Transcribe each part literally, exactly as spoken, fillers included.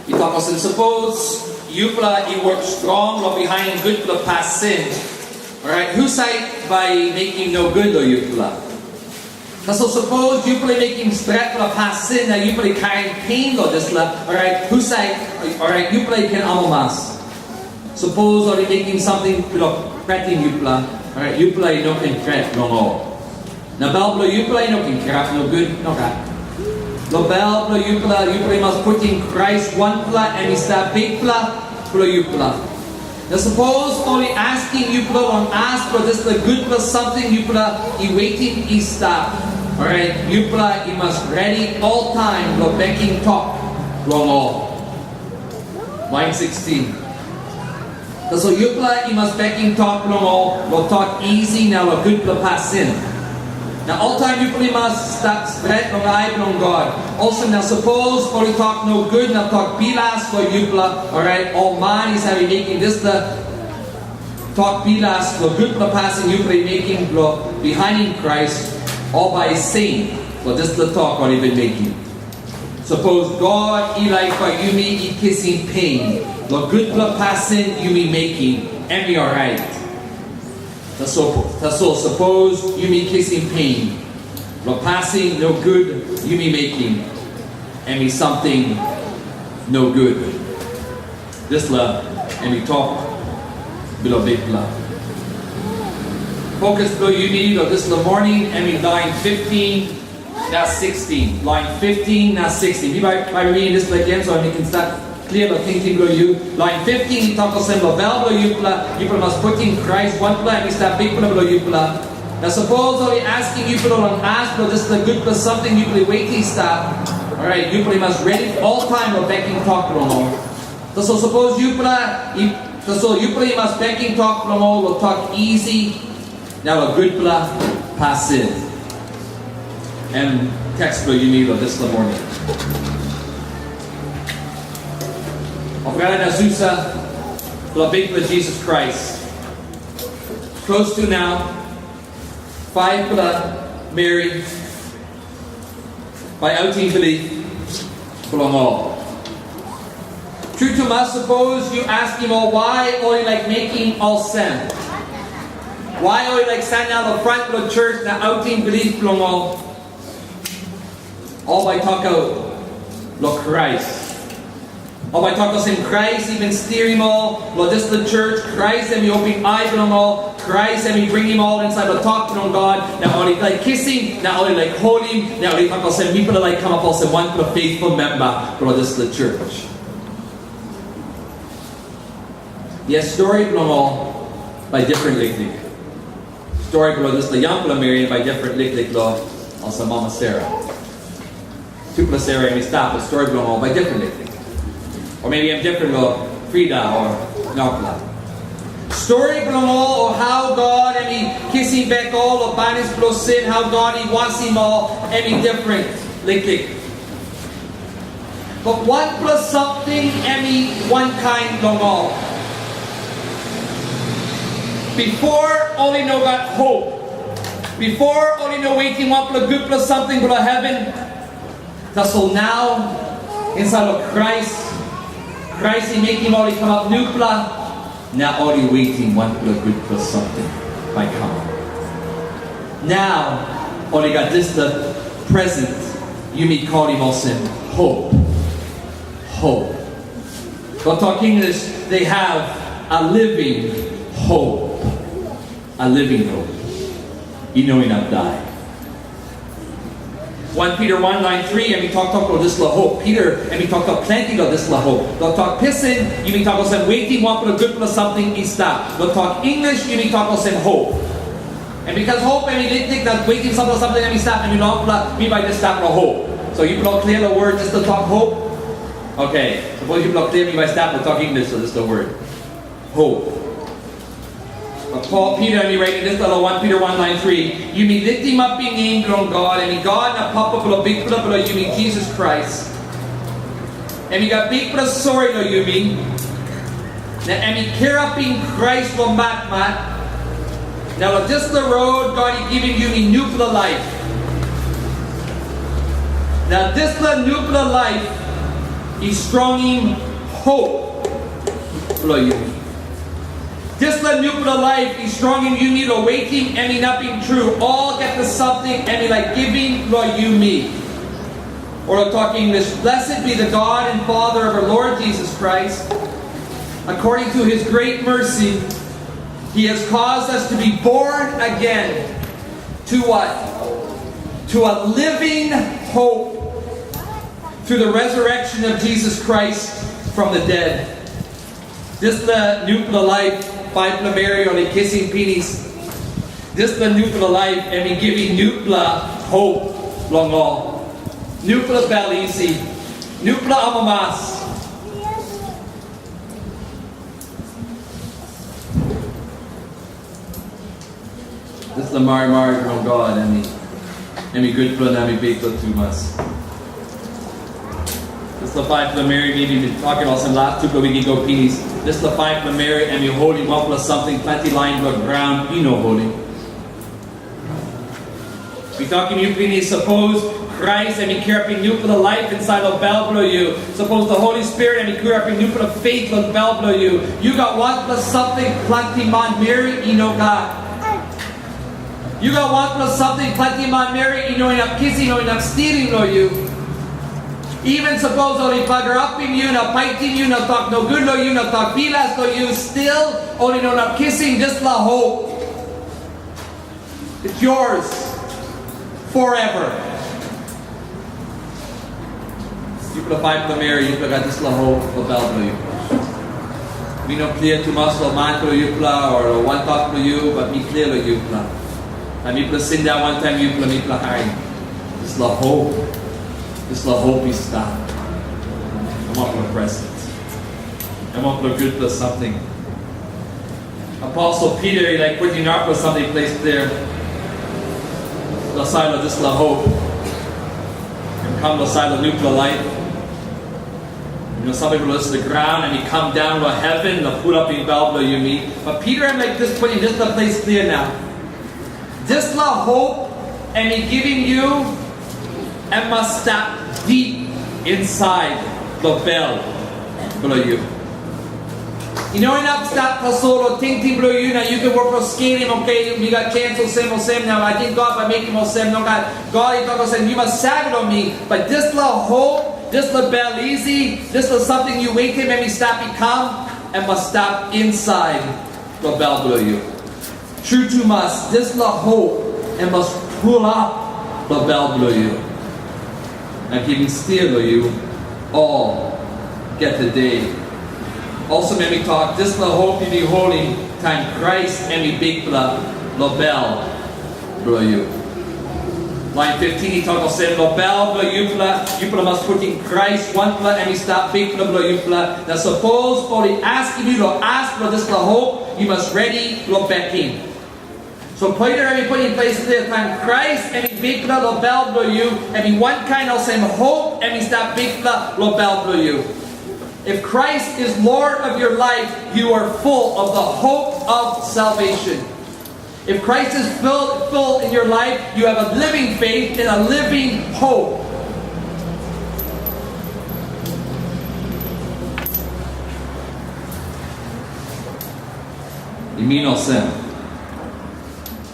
I tok olsem, sapos yupela i wok strong long bihainim gutpela pasin, orait husat bai i mekim nogut long yupela? Tasol sapos yupela i mekim stretpela pasin na yupela i karim pen long dispela, orait husat, orait yupela i ken amamas? Sapos ol i mekim samting bilong pretim yupela, orait yupela i no ken pret long ol. Na bel bilong yupela i no ken kirap nogut, nogat. Long bel bilong yupela, yupela i mas putim Krais wanpela em i stap bikpela bilong yupela. Na sapos ol i askim yupela long as bilong dispela gutpela samting yupela i wetim i stap, orait yupela i mas redi oltaim long bekim tok long ol. Lain sikstin. Tasol yupela i mas bekim tok bilong ol long tok isi na long gutpela pasin. Na oltaim yupela i mas stap stret long ai bilong God. Olsem na sapos ol i tok nogut na tok bilas long yupela, orait ol man i save mekim dispela tok bilas long gutpela pasin yupela i mekim bilong bihainim Krais, ol bai i sem long dispela tok ol i bin mekim. Sapos God i laik bai yumi i kisim pen long gutpela pasin yumi mekim, em i orait. Tasol, tasol sapos yumi kisim pen long pasin nogut yumi mekim, em i samting nogut. Dispela em i tok bilong Bikpela. Fokus bilong yumi long dispela moning em i lain fiftin na sikstin. Lain fiftin na sikstin. Mi bai, bai ridim dispela gen, so mi ken stap klia long tingting bilong yu. Lain fiftin i tok olsem, long bel bilong yupela, yupela mas putim Krais wanpela em i stap bikpela bilong yupela. Na sapos ol i askim yupela long as bilong dispela gutpela samting yupela i wetim i stap, orait yupela i mas redi oltaim long bekim tok bilong ol. Tasol sapos yupela i, tasol yupela i mas bekim tok bilong ol long tok isi na long gutpela pasin. Em teks bilong yumi long dispela moning. Ol brata na susa bilong Bikpela Jisas Krais. Klostu nau, faipela meri bai autim bilip bilong ol. Tru tumas, sapos yu askim ol wai ol i laik mekim olsem, wai ol i laik sanap long front bilong church na autim bilip bilong ol, ol bai tokaut long Krais. Ol bai tok olsem, Krais i bin stiaim ol long dispela church, Krais em i opim ai bilong ol, Krais em i bringim ol insait long tok bilong God, na ol i laik kisim, na ol i laik holim, na ol i tok olsem, mipela laik kamap olsem wanpela faithful memba bilong dispela church. Yes, stori bilong ol bai different liklik. Stori bilong dispela yangpela meri bai different liklik long olsem Mama Sera. Tupela Sera em i stap, but stori bilong ol bai different liklik. Or maybe em different long Frida or narapela. Stori bilong ol, o hau God em i kisim bek ol long banis bilong sin, hau God i wasim ol, em i different liklik. But wanpela samting em i wankain long ol. Bipo ol i no gat hope. Bipo ol i no wetim wanpela gutpela samting bilong heven. Tasol nau, insait long Krais, Krais i mekim ol i kamap nupela, na ol i wetim wanpela gutpela samting bai kamap. Nau, ol i gat dispela presen yumi kolim olsem hope. Hope. Long tok English, they have a living hope. A living hope. I no inap dai. Wan Pita wan lain tri, em i toktok long dispela hope. Pita, em i toktok planti long dispela hope. Long tok Pisin, yumi tok olsem, wetim wanpela gutpela samting i stap. Long tok English, yumi tok olsem, hope. And because hope em i liklik, na wetim sampela samting em i stap, em i longpela, mi bai just stap long hope. So yupela klia long word, just long tok hope? Okay. Sapos yupela klia, mi bai stap long tok English, so just long word. Hope. But Paul Peter em i raitim dispela long Wan Pita wan lain tri, yumi litimapim nem bilong God, em i God na Papa bilong Bikpela bilong yumi, Jisas Krais. Em i gat bikpela sori long yumi, na em i kirapim Krais long matmat, na long dispela rot God i givim yumi nupela laip. Na dispela nupela laip I strongim hope bilong yumi. Dispela nupela laip i strongim yumi long wetim em inapim tru olgeta samting em i laik givim long yumi. Or to talk English, blessed be the God and Father of our Lord Jesus Christ. According to his great mercy, he has caused us to be born again to what? To a living hope through the resurrection of Jesus Christ from the dead. Dispela nupela laip, paipela meri ol i kisim pinis. Dispela nupela laip em i givim nupela hope long ol. Nupela bel isi, nupela amamas. Dispela marimari bilong God, em i, em i gutpela na em i bikpela tumas. Dispela paipela meri, mi bin tokim olsem las tupela wik i go pinis. Dispela paipela meri, em i holim wanpela samting planti lain bilong graun i no holim. Mi tokim yu pinis, sapos Krais em i kirapim nupela laip insait long bel bilong yu, sapos the Holy Spirit em i kirapim nupela faith long bel bilong yu, yu gat wanpela samting planti manmeri i no gat. Yu gat wanpela samting planti manmeri i no inap kisim, no inap stilim long yu. Even sapos ol i bagarapim yu, na paitim yu, na tok nogut long yu, na tok bilas long yu, stil ol i no inap kisim dispela hope. It's yours forever. Yupela paipela meri, yupela gat dispela hope long bel bilong yupela. Mi no klia tumas long man bilong yupela o long wantok bilong yu, bat mi klia long yupela. Na mipela sindaun wantaim yupela, mipela harim dispela hope. Dispela hope i stap. Em wanpela present. Em wanpela gutpela samting. Aposel Pita i laik putim narapela samting ples klia. Long sait long dispela hope. Em kam long sait long nupela laip. Yu no save, long dispela graun, em i kam daun long heven na pulapim bel bilong yumi. Bat Pita em laik putim dispela ples klia nau. Dispela hope em i givim yu, em mas stap dip insait long bel bilong yu. I no inap stap tasol long tingting bilong yu na yu ken wok long skelim, oke, mi gat chens olsem olsem, na ating God bai mekim olsem. Nogat. God i tok olsem, yu mas save long mi, bat dispela hope, dispela bel isi, dispela samting yu wetim em i stap i kam, em mas stap insait long bel bilong yu. Tru tumas, dispela hope em mas pulap long bel bilong yu, na givim stia long yu olgeta de. Olsem em i tok, dispela hope yu bin holim taim Krais em i Bikpela long bel bilong yu. Lain fiftin i tok olsem, long bel bilong yupela, yupela mas putim Krais wanpela em i stap Bikpela bilong yupela. Na sapos ol i askim yu long as bilong dispela hope, yu mas redi long bekim. So Pita em i putim ples klia, taim Krais em i Bikpela long bel bilong yu, em i wankain olsem hope em i stap Bikpela long bel bilong yu. If Christ is Lord of your life, you are full of the hope of salvation. If Christ is full, full in your life, you have a living faith and a living hope. I min olsem,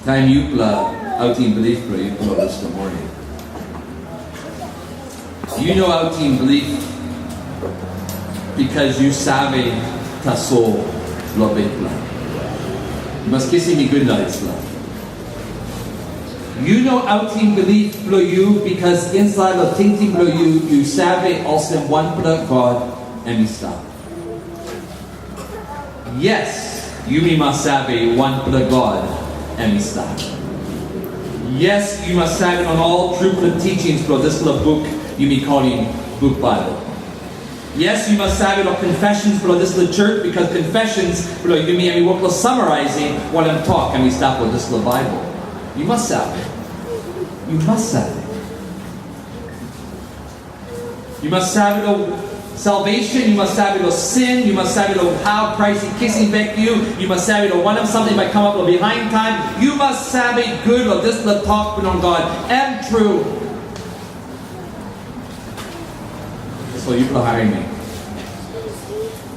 taim yupela autim bilip bilong yupela dispela moning, yu no autim bilip bikas yu save tasol long Bikpela. Yu mas kisim mi gutnius, la. Yu no autim bilip bilong yu bikas insait long tingting bilong yu, yu save olsem wanpela God em i stap. Yes, yumi mas save wanpela God em i stap. Yes, yu mas save long ol trupela teachings bilong dispela buk yumi kolim buk Baibel. Yes, yu mas save long confessions bilong dispela church, bikas confessions bilong yumi em i wok long summarizing wanem tok em i stap long dispela Baibel. Yu mas save. Yu mas save. Yu mas save long salvation, yu mas save long sin, yu mas save long hau Krais i kisim bek yu, yu mas save long wanem samting bai kamap long bihain taim, yu mas save gut long dispela tok bilong God, em tru. So yupela harim mi.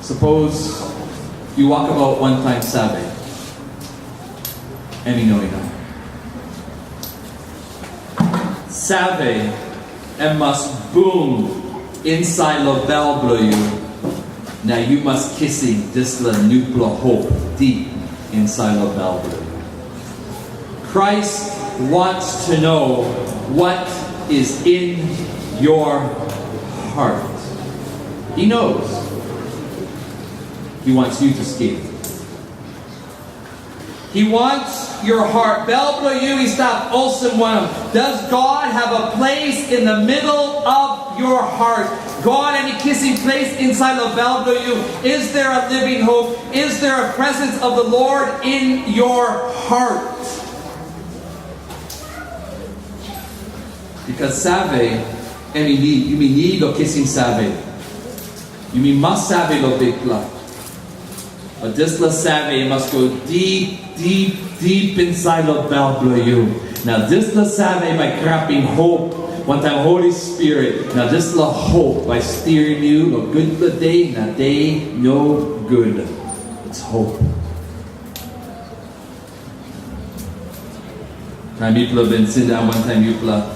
Sapos yu wokabaut wantaim save, em i no inap. Save, em mas bung insait long bel bilong yu, na yu mas kisim dispela nupela hop dip insait long bel bilong yu. Christ wants to know what is in your heart. He knows. He wants you to scared. He wants your heart. Bel bilong yu i stap olsem wanem? Does God have a place in the middle of your heart? God, em i kisim ples insait long bel bilong yu? Is there a living hope? Is there a presence of the Lord in your heart? Because save, em i nid, yumi nid long kisim save. Yumi mas save long Bikpela. But dispela save i mas go dip, dip, dip insait long bel bilong yu. Na dispela save bai kirapim hop wantaim Holi Spirit. Na dispela hop bai stiaim yu long gutpela de na de nogut. It's hope. Taim mipela bin sindaun wantaim yupela,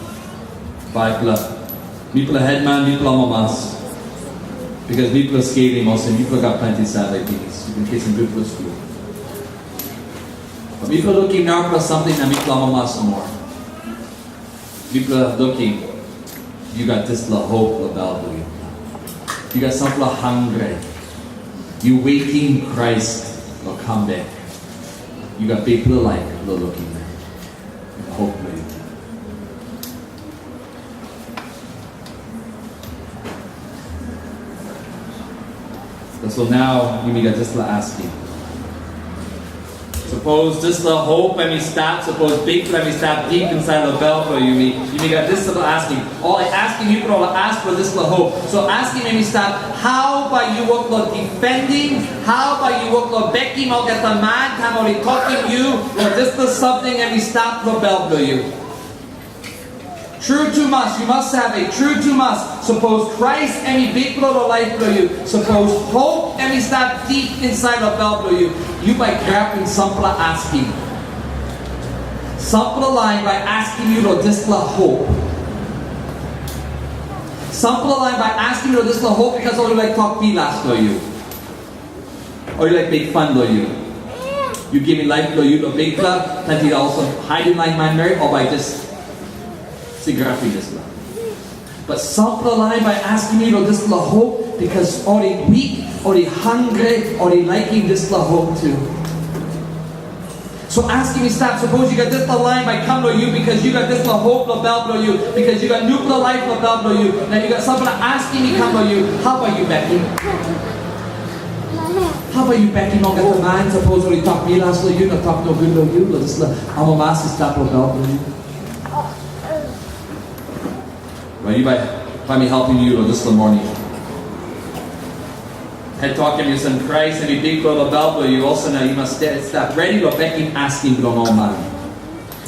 faipela, mipela hetman, mipela amamas, bikos mipela skelim olsem yupela gat planti save pinis, yu bin kisim gutpela skul. Bat mipela lukim narapela samting na mipela amamas moa. Mipela lukim, yu gat dispela hop long bel bilong yu. Yu gat sampela hangre. Yu wetim Krais long kam bek. Yu gat bikpela laik long lukim em. Na hop long yu. Tasol nau, yumi gat dispela askim. Sapos dispela hop em i stap, sapos Bikpela em i stap dip insait long bel bilong yumi, yumi gat dispela askim. Ol i askim yupela long as bilong dispela hop. So askim em i stap, hau bai yu wok long difendim, hau bai yu wok long bekim olgeta man taim ol i tokim yu long dispela samting em i stap long bel bilong yu? Tru tumas, yu mas save, tru tumas, sapos Krais em i Bikpela long laip bilong yu, sapos hop em i stap dip insait long bel bilong yu, yu bai kirapim sampela askim. Sampela lain bai askim yu long dispela hop. Sampela lain bai askim yu long dispela hop, bikos ol i laik tok bilas long yu. O yu laik mekim fan long yu. Yu givim laip long yu long Bikpela, planti olsem hainim lain manmeri, o bai jas singaut dispela. Bat sampela lain bai askim yu long dispela hop, bikos ol i wik, ol i hangre, ol i laikim dispela hop tu. So askim i stap, sapos yu gat dispela lain bai kam long yu, bikos yu gat dispela hop long bel bilong yu, bikos yu gat nupela laip long bel bilong yu. Na yu gat sampela askim i kam long yu, hau bai yu bekim? Hau bai yu bekim olgeta man, sapos ol i tok bilas long yu, na tok nogut long yu, long dispela amamas i stap long bel bilong yu? Bai yu bai, bai mi helpim yu long dispela moning. Het tok em olsem, Krais em i Bikpela long bel bilong yu, olsem na yu mas sta-, stap redi long bekim askim bilong ol man.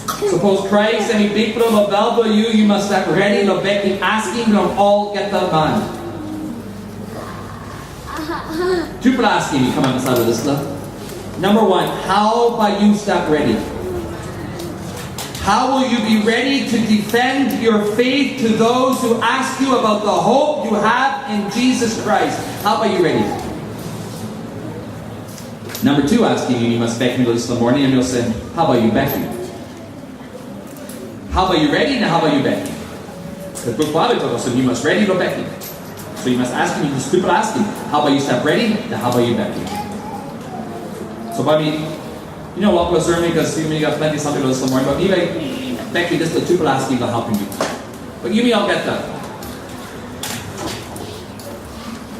Sapos Krais em i Bikpela long bel bilong yu, yu mas stap redi long bekim askim bilong olgeta man. Tupela askim i kamap insait long dispela. Number one, hau bai yu stap redi? How will you be ready to defend your faith to those who ask you about the hope you have in Jesus Christ? Hau bai yu redi? Number two askim yu mas bekim long dispela moning, em i olsem, hau bai yu bekim? Hau bai yu redi, na hau bai yu bekim? Bikpela i tok olsem, yu mas redi long bekim. So yu mas askim, yu mas tupela askim, hau bai yu stap redi, na hau bai yu bekim? So bai mi, yu no, wanpela sermon, bikos yumi gat planti samting long dispela moning, bat mi bai bekim dispela tupela askim long helpim yu. Bat yumi olgeta.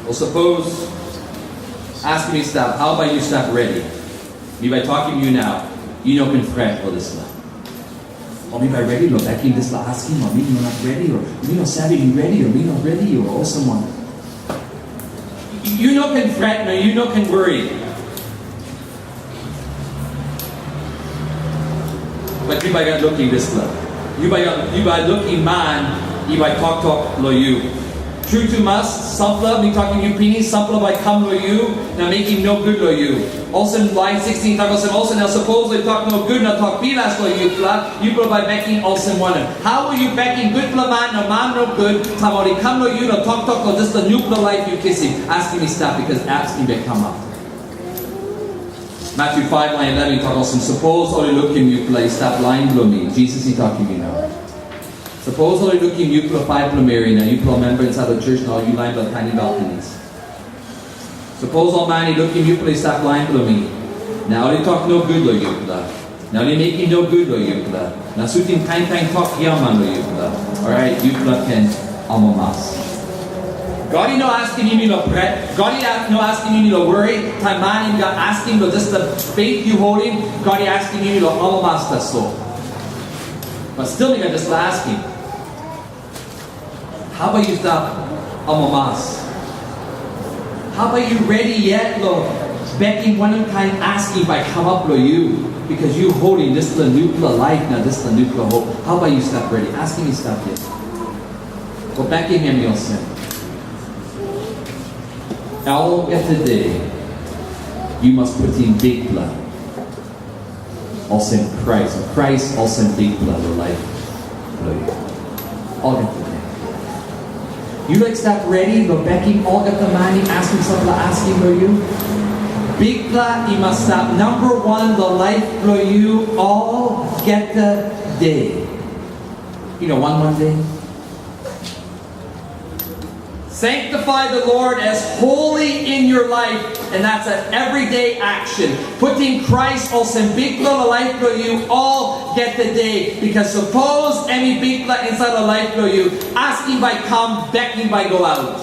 Wel, sapos askim i stap, hau bai yu stap redi? Mi bai tokim yu nau, yu no ken pret long dispela. O mi bai redi long bekim dispela askim, o mi no inap redi, o mi no save mi redi, o mi no redi, o olsem wanem. Yu no ken pret, na yu no ken wari. Bat yu bai gat lukim dispela. Yu bai gat, yu bai lukim man i bai toktok long yu. Tru tumas, sampela mi tokim yu pinis, sampela bai kam long yu na mekim nogut long yu. Olsem lain sixteen i tok olsem, olsem na sapos ol i tok nogut na tok bilas long yupela, yupela bai bekim olsem wanem? Hau bai yu bekim gutpela man na man nogut, taim ol i kam long yu na toktok long dispela nupela laip yu kisim? Askim i stap, bikos askim bai kamap. Matyu five lain eleven i tok olsem, sapos ol i lukim yupela i stap lain bilong mi, Jisas i tokim yu nau. Sapos ol i lukim yupela faipela meri na yupela memba insait long church na ol yu lain bilong tanim balkanis. Sapos ol man i lukim yupela i stap lain bilong mi, na ol i tok nogut long yupela, na ol i mekim nogut long yupela, na sutim kain kain tok giaman long yupela, orait yupela ken amamas. God i no askim yumi long pret, God i no askim yumi long wori, taim man i gat askim long dispela faith yu holim, God i askim yumi long amamas tasol. But still mi gat dispela askim. Hau bai yu stap amamas? Hau bai yu redi yet long bekim wanem kain askim bai kamap long yu? Bikos yu holim dispela nupela laip na dispela nupela hop. Hau bai yu stap redi? Askim i stap yet. Go bekim em i olsem. Olgeta de yu mas putim Bikpela olsem Krais, o Krais olsem Bikpela long laip bilong yu. Olgeta de. Yu laik stap redi long bekim olgeta man i askim sampela askim long yu? Bikpela i mas stap namba wan long laip bilong yu olgeta de. You know, one one day. Sanctify the Lord as holy in your life, and that's an everyday action. Putim Krais olsem Bikpela long laip bilong yu olgeta de, bikos sapos em i Bikpela insait long laip bilong yu, askim bai kam, bekim bai go aut.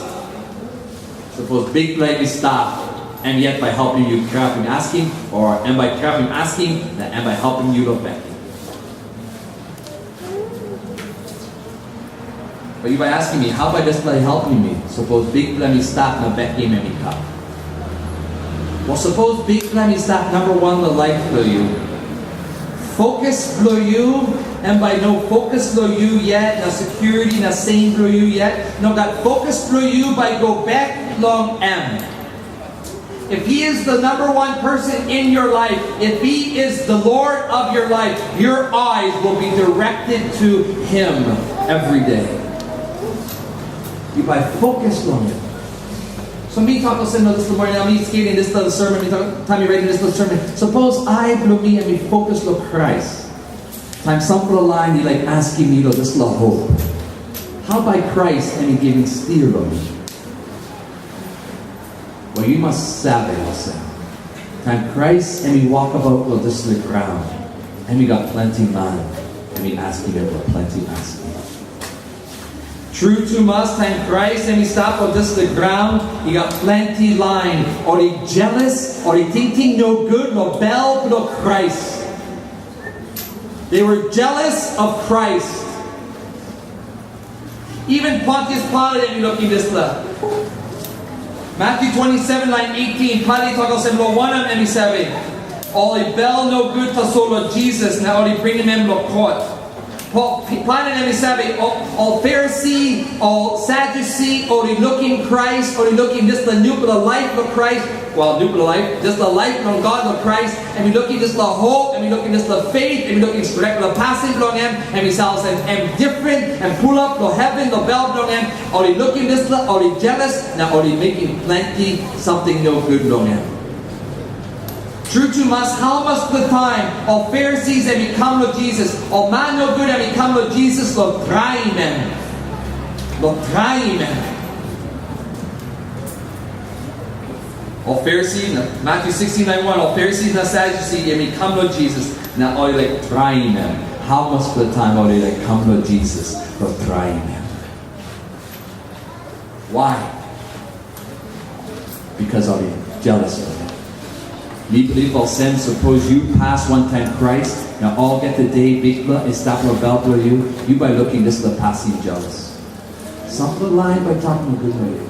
Sapos Bikpela i stap, em yet bai helpim yu kirapim askim, o em bai kirapim askim, na em bai helpim yu long bekim. But yu bai askim mi, hau bai dispela i helpim mi, sapos Bikpela em i stap na bekim em i kam? Wel, sapos Bikpela em i stap namba wan long laip bilong yu, fokus bilong yu em bai no fokus long yu yet, na security na sem bilong yu yet. Nogat, fokus bilong yu bai go bek long em. If he is the number one person in your life, if he is the Lord of your life, your eyes will be directed to him every day. Yu bai fokus long em. So mi tok olsem, no, dispela moning, mi skelim dispela sermon, mi tok, taim mi redim dispela sermon. Sapos ai bilong mi em i fokus long Krais. Taim sampela lain i laik askim mi long dispela hop, hau bai Krais em i givim stia long mi? Wel, yu mas save olsem, taim Krais em i wokabaut long dispela graun, em i gat planti man em i askim em long planti askim. Tru tumas, taim Krais em i stap long dispela graun, i gat planti lain ol i jeles, ol i tingting nogut long bel bilong Krais. They were jealous of Christ. Even Pontius Pilate em i lukim dispela. Matthew twenty-seven, line eighteen, Pilate i tok olsem, long wanem em i save, ol i bel nogut tasol long Jisas, na ol i bringim em long kot. Pol-, Pilate em i save, ol, ol Farisi, ol Sadyusi, ol i lukim Krais, ol i lukim dispela nupela laip bilong Krais, wel, nupela laip, dispela laip bilong God, long Krais, em i lukim dispela hop, em i lukim dispela faith, em i lukim stretpela pasin bilong em, em i save olsem, em different, em pulap long heven, long bel bilong em, ol i lukim dispela, ol i jealous, na ol i mekim planti samting nogut long em. Tru tumas, hamas taim ol Farisi em i kam long Jisas, ol man nogut em i kam long Jisas, long traim em. Long traim em. Ol Farisi, na Matthew sixteen nine one, ol Farisi na Sadyusi em i kam long Jisas, na ol i laik traim em. Hamas taim ol i laik kam long Jisas, long traim em. Why? Because ol i jealous long em. Mi bilip olsem, sapos yu pas wantaim Krais, na olgeta de Bikpela i stap long bel bilong yu, yu bai lukim dispela pasin jealous. Sampela lain bai tok nogut long yu.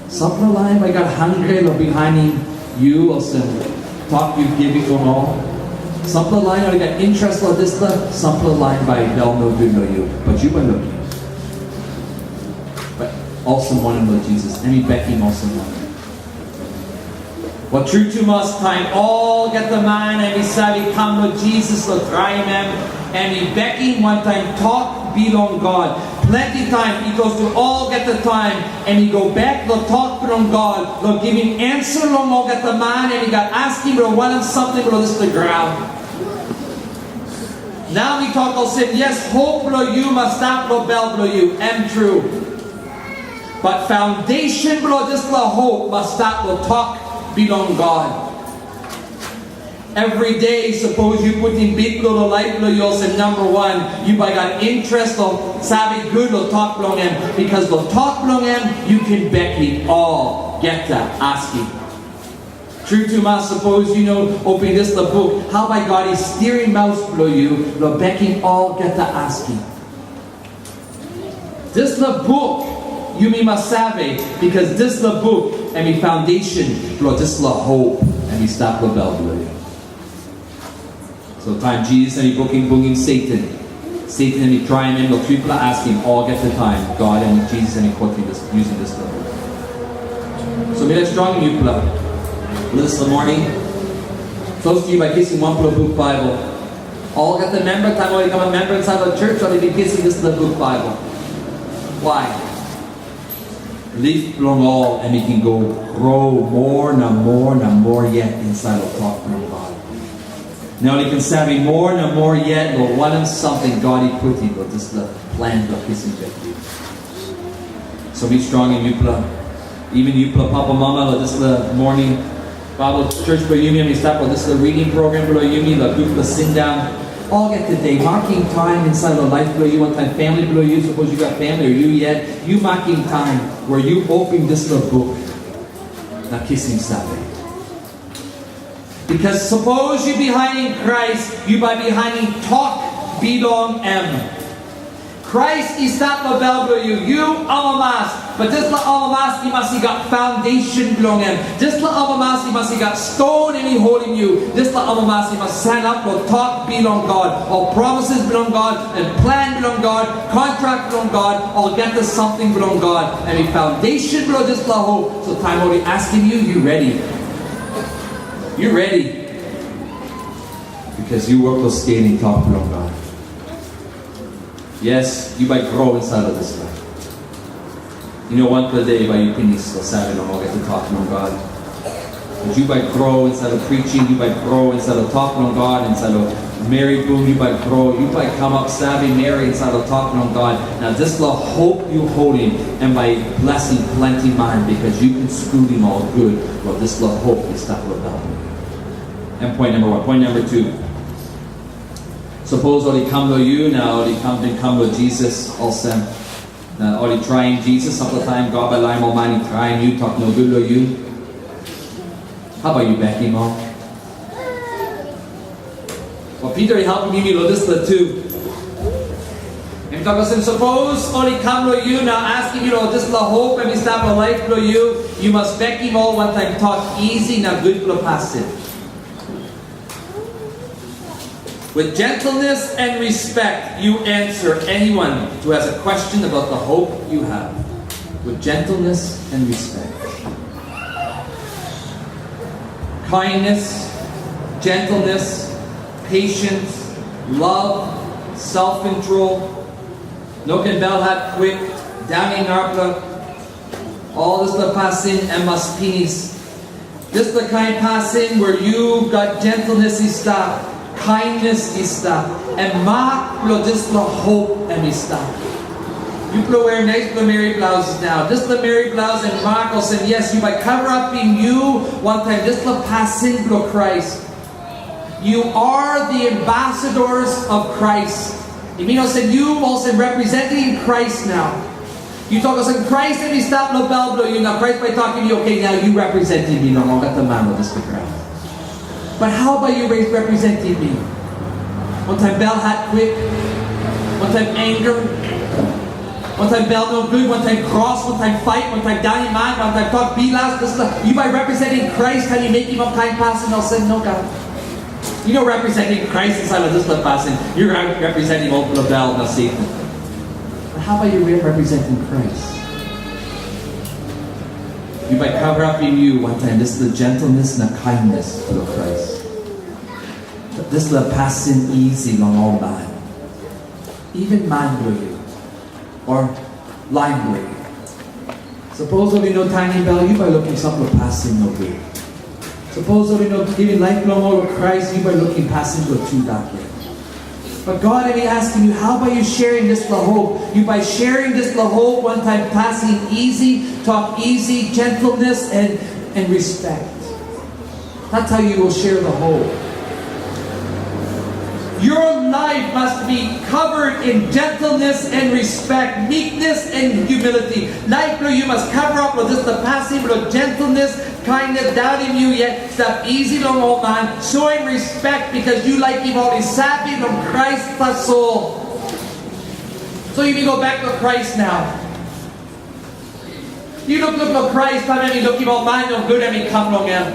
Sampela lain bai gat hangre long bihainim yu, olsem tok yu givim long ol. Sampela lain bai gat interes long dispela, sampela lain bai bel nogut long yu, but yu bai lukim. But Olsem wanem long Jisas? Em i bekim olsem wanem? Wel, tru tumas, taim olgeta man em i save kam long Jisas long traim em, em i bekim wantaim tok bilong God. Planti taim, i klostu olgeta taim, em i go bek long tok bilong God, long givim ansa long olgeta man em i gat askim long wanem samting bilong dispela graun. Nau mi tok olsem, yes, hop bilong yu mas stap long bel bilong yu, em tru. But foundation bilong dispela hop mas stap long tok bilong God. Every day, sapos yu putim Bikpela long laip bilong yu olsem namba wan, yu bai gat interes long save gut long tok bilong em, bikos long tok bilong em, yu ken bekim olgeta askim. Tru tumas, sapos yu no opim dispela buk, hau bai God i stirim maus bilong yu long bekim olgeta askim? Dispela buk yumi mas save, bikos dispela buk em i foundation bilong dispela hop em i stap long bel bilong yu. So taim Jisas em i bungim, bungim Satan, Satan em i traim em long tripela askim olgeta taim, God em, Jisas em i kotim dis, using dispela buk. So mi laik strongim yupela. Dispela morning, klostu yu bai kisim wanpela buk Baibel. Olgeta memba, taim ol i kamap memba insait long church, ol i bin kisim dispela buk Baibel. Why? Bilip bilong ol em i ken go grow moa na moa na moa yet insait long tok bilong God. Na ol i ken save moa na moa yet long wanem samting God i putim long dispela plan bilong kisim bek yu. So mi strongim yupela, even yupela papa mama, long dispela morning. Bible church bilong yumi em i stap long dispela reading program bilong yumi, long gutpela sindaun. Olgeta de, makim taim insait long laip bilong yu, wantaim famili bilong yu, sapos yu gat famili o yu yet, yu makim taim we yu opim dispela buk na kisim save. Bikos sapos yu bihainim Krais, yu bai bihainim tok bilong em. Krais i stap long bel bilong yu, yu amamas, but dispela amamas i mas i gat foundation bilong em. Dispela amamas i mas i gat ston em i holim yu. Dispela amamas i mas sanap long tok bilong God, ol promises bilong God, and plan bilong God, kontrak bilong God, olgeta samting bilong God, em i foundation bilong dispela hop. So taim ol i askim yu, yu redi. Yu redi. Bikos yu wok long skelim tok bilong God. Yes, yu bai grow insait long dispela. I no wanpela de bai yu pinis long save long olgeta tok bilong God. But yu bai grow insait long preaching, yu bai grow insait long tok bilong God, insait long meri bung, yu bai grow, yu bai kamap save meri insait long tok bilong God. Na dispela hop yu holim, em bai blesim planti man, bikos yu ken skulim ol gut long dispela hop i stap long God. Em point number one. Point number two. Sapos ol i kam long yu, na ol i kam, bin kam long Jisas olsem, na ol i traim Jisas, sampela taim God bai larim ol man i traim yu, tok nogut long yu. Hau bai yu bekim ol? Wel, Pita i helpim yumi long dispela tu. Em tok olsem, sapos ol i kam long yu na askim yu long dispela hop em i stap long laip bilong yu, yu mas bekim ol wantaim tok isi na gutpela pasin. With gentleness and respect, you answer anyone who has a question about the hope you have. With gentleness and respect. Kindness, gentleness, patience, love, self-control. No ken belhat kwik, daunim narapela. Ol dispela pasin em mas pinis. Dispela kain pasin we yu gat gentleness i stap, kindness i stap, em mak bilong dispela hop em i stap. Yupela werim naispela meri blaus nau. Dispela meri blaus em mak olsem, yes, yu bai karamapim yu wantaim dispela pasin bilong Krais. You are the ambassadors of Christ. I mean, olsem yu olsem representing Christ now. Yu tok olsem, Krais em i stap long bel bilong yu, na Krais bai tokim yu, okay, now you representing me long olgeta man long dispela graun. But hau bai yu re- representing me? Wantaim belhat kwik, wantaim anger, wantaim bel nogut, wantaim kros, wantaim pait, wantaim daunim man, wantaim tok bilas, dispela, yu bai representing Krais taim yu mekim ol kain pasin olsem? Nogat. Yu no representing Krais insait long dispela pasin. Yu re- representing ol bilong bel na Satan. But hau bai yu re- representing Krais? Yu bai kavarapim yu wantaim dispela gentleness na kindness bilong Krais. Dispela pasin isi long ol man. Even man bilong yu, o lain bilong yu. Sapos ol i no tanim bel, yu bai lukim sampela pasin nogut. Sapos ol i no givim laip bilong ol long Krais, yu bai lukim pasin bilong tudak yet. But God em i askim yu, hau bai yu sharing dispela hope? Yu bai sharing dispela hope wantaim pasin isi, tok isi, gentleness, and, and respect. That's how you will share the hope. Your life must be covered in gentleness and respect, meekness and humility. Laip bilong yu mas cover up with this, the pasin bilong gentleness, kindness, daunim yu yet, stap isi long ol man, soim respect because yu laik ol i save long Krais tasol. So yu go back to Christ now. Yu lukluk long Krais, taim em i lukim ol man nogut em i kam long em.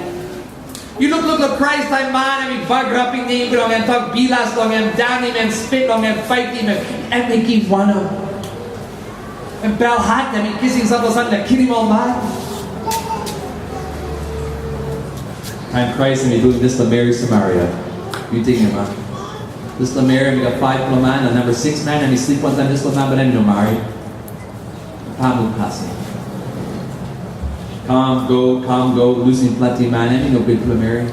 Yu lukluk long Krais, taim man em i bagarapim nem bilong em, tok bilas long em, daunim em, spet long em, paitim em, em i givim wanem? Em belhat, em i kisim sampela samting na kilim ol man. Taim Krais em i lukim dispela meri Samaria, yu tingim, a? Dispela meri em i gat faipela man, na namba sikis man em i slip wantaim dispela man, but em i no marit. Pamuk pasin. Kam go, kam go, lusim planti man, em i no gutpela meri.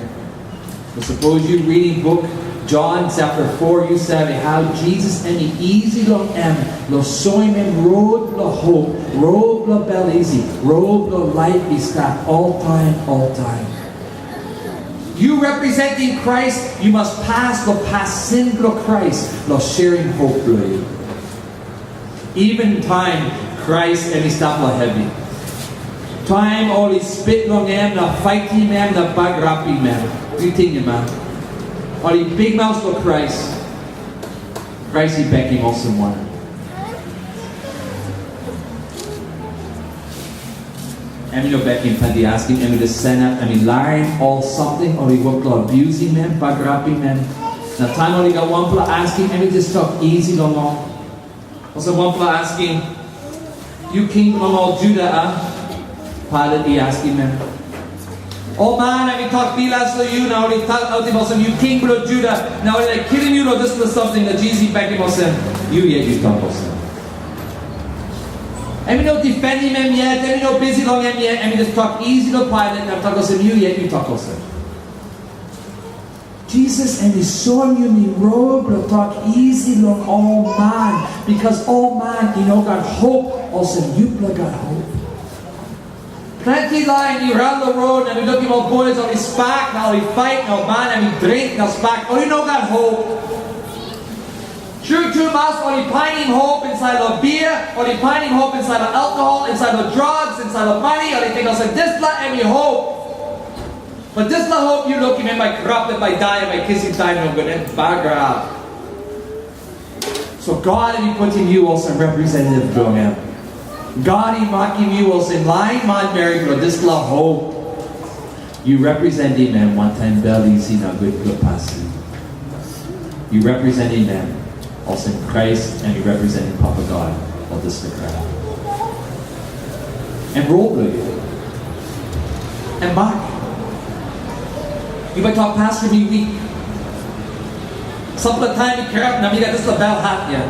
But sapos yu ridim buk John chapter four, yu save hau Jisas em i isi long em, long soim em rot bilong hope, rot bilong bel isi, rot bilong laip i stap oltaim, oltaim. Yu representim Krais, yu mas pas long pasin bilong Krais, long sharing hope bilong yu. Even taim Krais em i stap long hevi, taim ol i spet long em na paitim em na bagarapim em, yu tingim, a? Ol i bikmaus long Krais. Krais i bekim olsem wanem? Em i no bekim planti askim, em i just sanap, em i larim ol samting, ol i wok long abusim em, bagarapim em. Na taim ol i gat wanpela askim, em i just tok isi long ol. Olsem wanpela askim, "Yu king bilong ol Juda, a?" Pailat i askim em. Ol man em i tok bilas long yu, na ol i tok autim olsem, "Yu king bilong Juda," na ol i laik kilim yu long dispela samting, na Jisas i bekim olsem, "Yu yet yu tok olsem." Em i no difendim em yet, em i no bisi long em yet, em i just tok isi long Pailat, na tok olsem, "Yu yet yu tok olsem." Jisas em i soim yumi rot bilong tok isi long ol man, bikos ol man i no gat hop olsem yupela gat hop. Planti lain i raun long rot, na mi lukim ol bois ol i spak, na ol i fait, na ol man em i dring na spak, ol i no gat hop. Tru tumas, ol i painim hop insait long bia, ol i painim hop insait long alkohol, insait long drugs, insait long mani, ol i ting olsem, "Dispela em i hop." But dispela hop yu lukim, em bai korapted, bai dai, em bai kisim taim nogut, em bagarap. So God em i putim yu olsem representative bilong em. God i makim yu olsem lain manmeri bilong dispela hop. Yu representim em wantaim bel isi na gutpela pasin. Yu representim em olsem Krais em i representim Papa God long dispela graun. Em rot bilong yu. Em mak. Yu bai tok, "Pasto, mi wik. Sampela taim mi kirap na mi gat dispela belhat ya.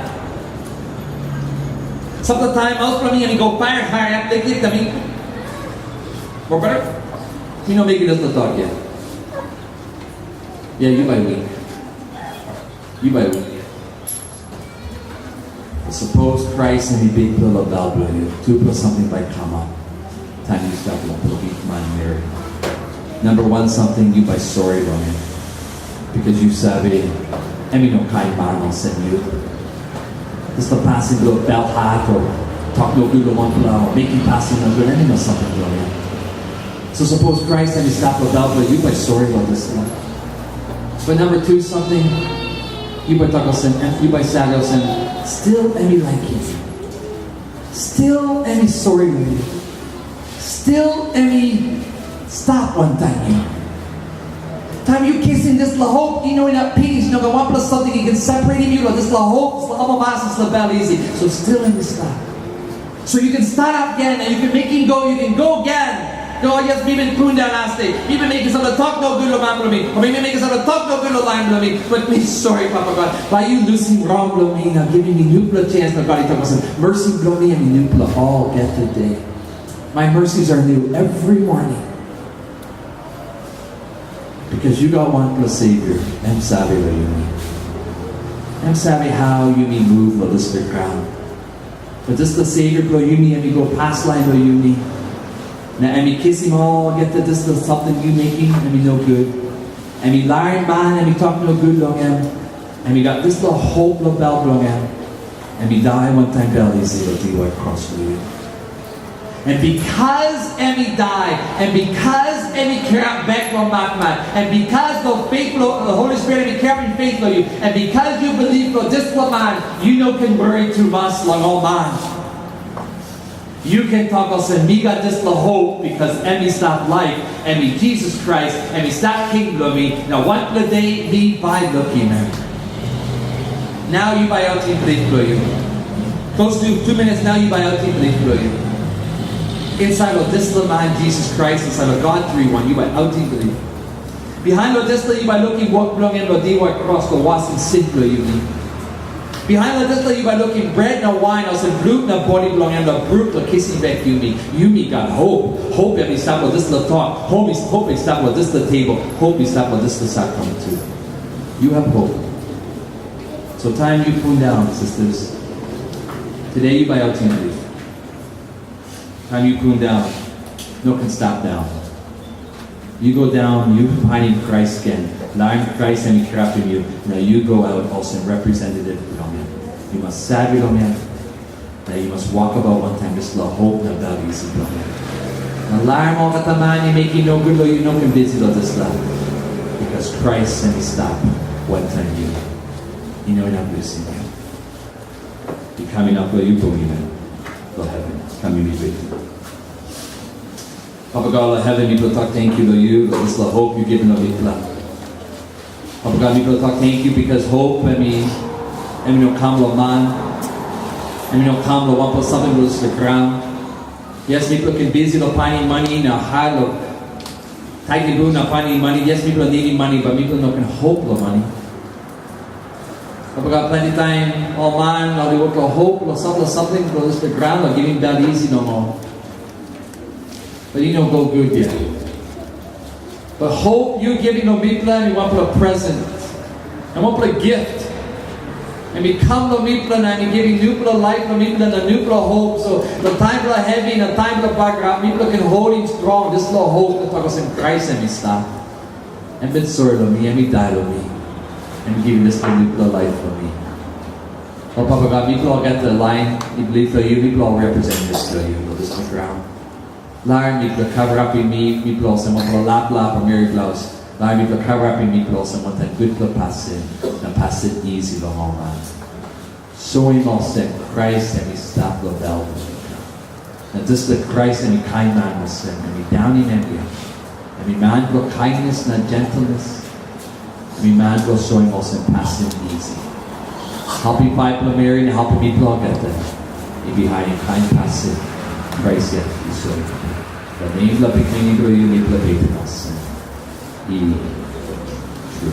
Sampela taim maus bilong mi em i go paia hariap liklik na mi." Mo brata, mi no mekim dispela tok ya. Ya, yu bai wik. Yu bai wik. Sapos Krais em i Bikpela long bel bilong yu, tupela samting bai kamap taim yu stap long bikman meri. Namba wan samting, yu bai sori long em, bikos yu save, em i no kain man olsem yu. Dispela pasin bilong belhat o tok nogut long wanpela o mekim pasin nogut, em i no samting bilong em. So sapos Krais em i stap long bel bilong yu, bai sori long dispela. But namba tu samting, yu bai tok olsem, em, yu bai save olsem, stil em i laikim yu. Stil em i sori long yu. Stil em i stap wantaim yu. Taim yu kisim dispela hop, i no inap pinis, no gat wanpela samting i ken separatim yu long dispela hop, dispela amamas, dispela bel isi. So stil em i stap. So yu ken stanap gen, na yu ken mekim go, yu ken go gen. No, yes, mi bin pundaun asde. Mi bin mekim sampela tok nogut long man bilong mi. O mi bin mekim sampela tok nogut long lain bilong mi. But mi sori, Papa God. Bai yu lusim rong bilong mi na givim mi nupela chance, na God i tok olsem, mercy bilong mi em i nupela olgeta de. My mercies are new every morning. Because yu gat wanpela Savior, em save long yumi. Em save hau yumi muv long dispela graun. But dispela Savior bilong yumi, em i go paslain long yumi. Na em i kisim olgeta dispela samting yu mekim, em i nogut. Em i larim man, em i tok nogut long em. Em i gat dispela hop long bel bilong em. Em i dai wantaim bel isi long diwai kros bilong yu. And because em i dai, and because em i kirap bek long matmat, and because the faith, the Holy Spirit em i kirapim faith long yu, and because yu bilip long dispela man, yu no ken wori tumas long ol man. Yu ken tok olsem, mi gat dispela hope, because em i stap laip, em i Jisas Krais, em i stap king bilong mi, na wanpela de mi bai lukim em. Nau yu bai autim bilip bilong yu. Close to two minutes nau yu bai autim bilip bilong yu. Insait long dispela man Jisas Krais, insait long God Tri Wan, yu bai autim bilip. Bihain long dispela yu bai lukim wok bilong em long diwai kros long wasim sin bilong yumi. Bihain long dispela yu bai lukim bret na wain olsem blut na bodi bilong em long bruk long kisim bek yumi. Yumi gat hop. Hop em i stap long dispela tok. Hop i, hop i stap long dispela tebol. Hop i stap long dispela sakramen tu. Yu have hope. So taim yu pundaun, sisters, tude yu bai autim bilip. Taim yu pundaun, no ken stap daun. Yu go daun, yu painim Krais gen. Larim Krais em i kirapim yu, na yu go aut olsem representative bilong em. Yu mas save long em, na yu mas wokabaut wantaim dispela hop na bel isi bilong em. Na larim olgeta man i mekim nogut long yu no ken bisi long dispela, bikos Krais em i stap wantaim yu. I no inap lusim yu. I kam inap long yu bungim em long heven. Kam yumi beten. Papa God long heven, mipela tok tenkyu long yu, long dispela hop yu givim long mipela. Papa God, mipela tok tenkyu, bikos hop em i, em i no kam long man, em i no kam long wanpela samting long dispela graun. Yes, mipela ken bisi long painim mani na hat long taitim bun na painim mani. Yes, mipela nidim mani, bat mipela no ken hop long mani. Papa God, planti taim ol man ol i wok long hop long sampela samting bilong dispela graun long givim bel isi long ol. Bat i no go gut yet. Bat hop yu givim long mipela em i wanpela present, em wanpela gift. Em i kam long mipela na em i givim nupela laip long mipela na nupela hop. So long taim bilong hevi na taim bilong bagarap, mipela ken holim strong dispela hop na tok olsem, Krais em i stap. Em bin sori long mi, em i dai long mi, em i givim dispela nupela laip long mi. O Papa God, mipela olgeta lain i bilip long yu, mipela ol representative bilong yu long dispela graun. Larim mipela kavarapim mi, mipela olsem wanpela laplap o meri blaus. Larim mipela kavarapim mipela olsem wantaim gutpela pasin, na pasin isi long ol man. Soim olsem Krais em i stap long bel bilong mipela. Na dispela Krais em i kain man olsem, em i daunim em yet. Em i man bilong kindness na gentleness. Em i man bilong soim olsem pasin isi. Helpim paipela meri na helpim mipela olgeta i bihainim kain pasin Krais yet i soim. Long nem bilong Pikinini bilong yu mipela beten olsem. I tru.